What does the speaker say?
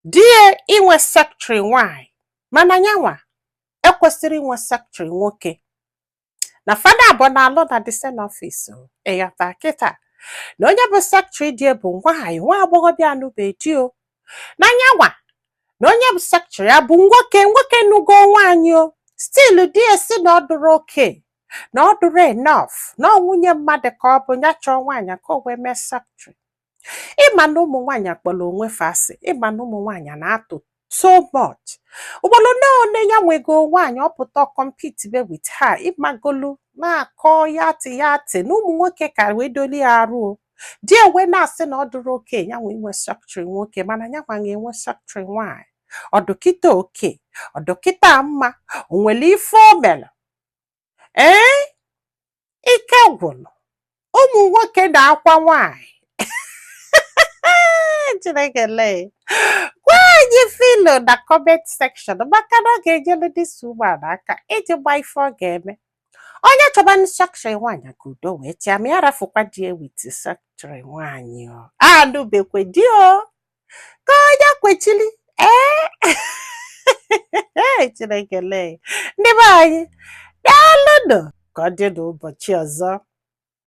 Di ya inwe secretary nwaanyị, mana nyanwa ekwesịrị inwe secretary nwoke, na fada abụọ na-alụ na the same office. O ịghọta kịta na onye bụ secretary di bụ nwaanyị, nwa agbọghọbịa anụbe di o, na nyanwa na onye bụ secretary ya bụ nwoke, nwoke nugo nwaanyị o. Still di ya si na ọ dụrụ oke, na ọ dụrụ enough, na ọ nwunye mmadụ ka ọ bụ ya chọọ nwaanyị ka o wee mee secretary. Ịma na ụmụ nwaanyị akpọrọ onwe fa asị, ịma na ụmụ nwaanyị na-atụ so much. Ugboro na one ya nwego nwaanyị ọpụta compete be with her, ịmagolu na-akọ ya tị ya tị na ụmụ nwoke ka wee doli ya arụ o. Di ewe na-asị na ọ dụrụ oke ya nwe inwe secretary nwoke, mana ya nwa ga-enwe secretary nwaanyị. Ọdụkịta oke ọdụkịta mma o nwere ife o mere. Ee, ike gwụrụ ụmụ nwoke na-akwa nwaanyị. Chineke lee, gwa anyị filo na comment section, maka na ọ ga-enyere this woman aka iji gba ife ọ ga-eme. Onye chọba secretary nwaanyị ka udo wee chịa, ma ya rafụkwa di ya with secretary nwaanyị o anụbekwe di o, ka onye kwechili. Ee, Chineke lee, ndị be anyị, daalụnụ. Ka ọ dị n'ụbọchị ọzọ.